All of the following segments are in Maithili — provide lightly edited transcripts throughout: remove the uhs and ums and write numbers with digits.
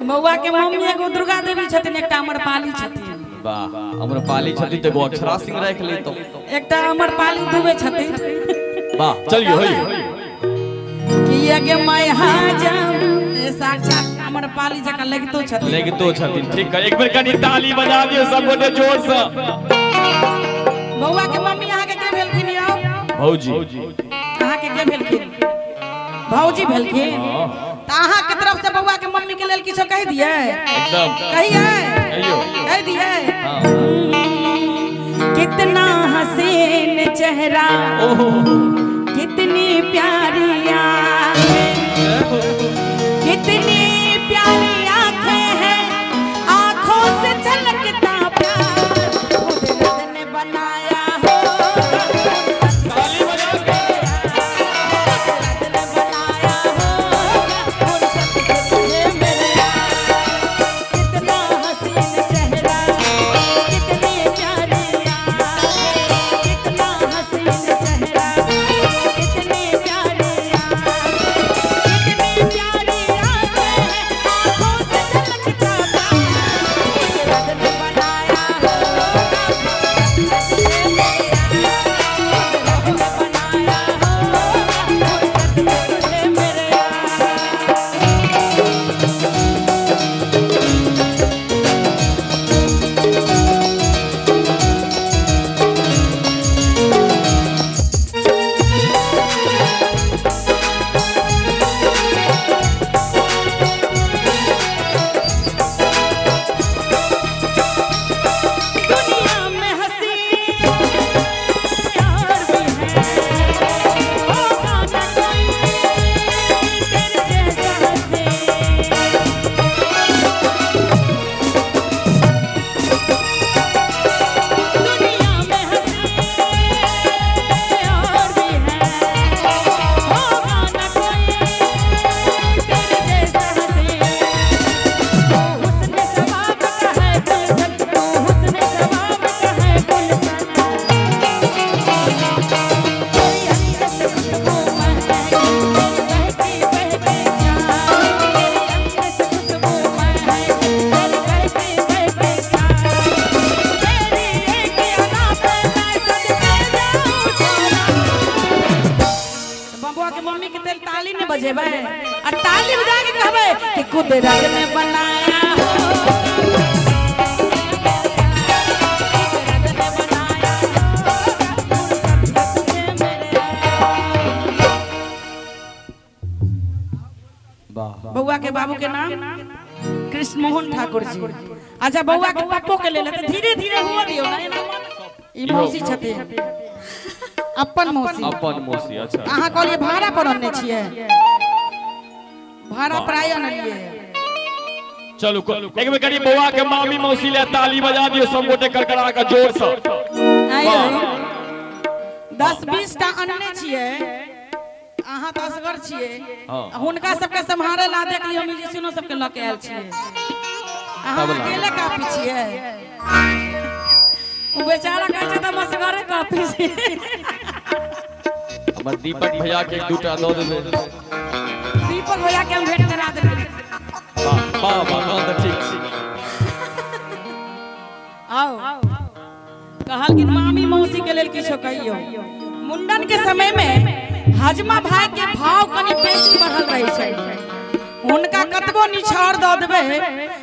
बौआ के मम्मी एगो दुर्गा देवी छथिन, एकटा अमरपाली छथिन। वाह, अमरपाली छथिन तऽ एगो अक्षरा सिंह राखि लेतहुँ। एकटा अमरपाली दुबे छथिन। वाह, चलियो होइयो। किया के मैं हाजम साक्षात अमरपाली जकाँ लगितो छथिन। लगितो छथिन, ठीक है। एक बेर कनि ताली बजा दियौ सब गोटे जोर से। बौआ के मम्मी अहाँ के के भेलखिन यौ? भौजी। अहाँ के के भेलखिन? भौजी भेलखिन। तऽ अहाँ के तरफ से बौआ के मम्मी के लेल किछो कहि दियै? एकदम कहियै? कहियौ। कहि दियै? हाँ। कितना हसीन चेहरा, ओहो, कितनी प्यारी आंखें, कितनी प्यारी आंखें हैं, आंखों से झलकता प्यार, कुदरत ने बनाया हो, ताली बजा के। कुदरत ने बनाया हो, फुर्सत से तुझे मेरे यार। कितना हसीन चेहरा, कितनी प्यारी आंखें, कितना हसीन चेहरा, कितनी प्यारी आंखें, कितनी प्यारी आंखें हैं, आंखों से झलकता प्यार, कुदरत ने बनाया हो, फुर्सत से तुझे मेरे यार। कुदरत ने बनाया हो, फुर्सत से तुझे मेरे यार। दुनिया में हंसी और भी है, होगा ना कोई तेरे जैसा हसीन। दुनिया में हंसी और भी है, होगा ना कोई तेरे जैसा हसीन। तू हुस्न शबाब का है गुलशन, तू हुस्न शबाब का है गुलशन। तेरी अंग से खुशबू महके, तेरी बहकी बहकी चाल, तेरी अंग से खुशबू महके, तेरी बहकी बहकी चाल। तेरी एक अदा पे मैं सदके जाऊं छोरा। बबुआ के मम्मी के तेल ताली ने बजेबै आ ताली बजा के कहबै कि कुदरत ने बनाया हो, कुदरत ने बनाया हो, फुर्सत से तुझे मेरे यार। वाह। बउआ के बाबू के नाम कृष्ण मोहन ठाकुर जी। अच्छा, बउआ के पप्पो के लेल धीरे धीरे हुआ दियौ ना, एना मत। ई मौसी छथिन, अपन मौसी। अपन मौसी, अच्छा। अहाँ कहलियै भाड़ा पर अनने छियै, भाड़ा पर आइ अनलियै। चलू, एक बेर कनि बौआ के मामी मौसी ले ताली बजा दियौ सब गोटे करकरा के जोर से। आइ 10-20 टा अनने छियै, अहाँ तऽ असगर छियै। हाँ। हुनका सबके सम्हारे ला देख लियौ, म्यूजिशियनो सबके लऽ के आयल छियै। अहाँ तबला। अकेले काफी छियै? ओ बेचारा कहै छै तऽ हम असगरे काफी छियै। हमर दीपक भैया के एक दूटा दऽ देबै। दीपक भैया के हम भेंट करा देबै। वाह वाह वाह, तहन तऽ ठीक छै। आओ, कहलखिन मामी मौसी के लेल किछो कहियौ। मुंडन के समय में हजमा भाई के भाव कनि बेसी बढ़ल रहै छै। हुनका कतबो निछाड़ दऽ देबै,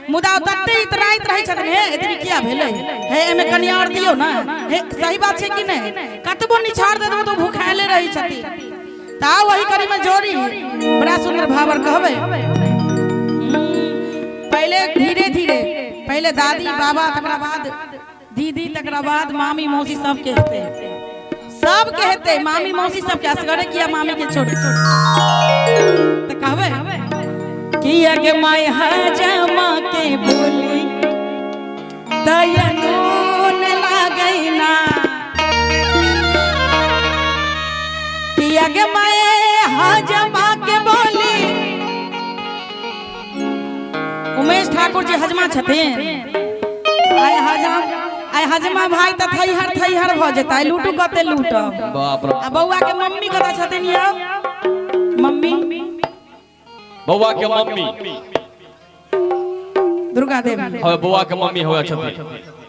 मुदा ओ तते इतराइत रहै छथिन, हे एतनी किया भेलै, हे एहिमे कनि आओर दियौ ने। हे, सही बात छै कि नहि? कतबो निछाड़ दऽ देबै तऽ ओ भूखायले रहै छथिन। तऽ आउ, वही कड़ी में जोड़ी बड़ा सुंदर भावर कहबै। पहले धीरे धीरे, पहले दादी बाबा, तकरा बाद दीदी, तकरा बाद मामी मौसी, सबके हेतै, सबके हेतै, मामी मौसी सबके। असगरे किया मामी के छोड़? तऽ कहबै किया के माय हजमा के बोली दयनून लागै ना, किया के माय हजमा के बोली। उमेश ठाकुर जी हजमा छथिन। आइ हजम, आइ हजमा भाई तऽ थैहर थैहर भऽ जेतै, आइ लूटू कते लूटब। बाप रे। आ बौआ के मम्मी कतऽ छथिन यौ? मम्मी? बौआ के मम्मी। दुर्गा देवी। हवे बौआ के मम्मी होवे छथिन।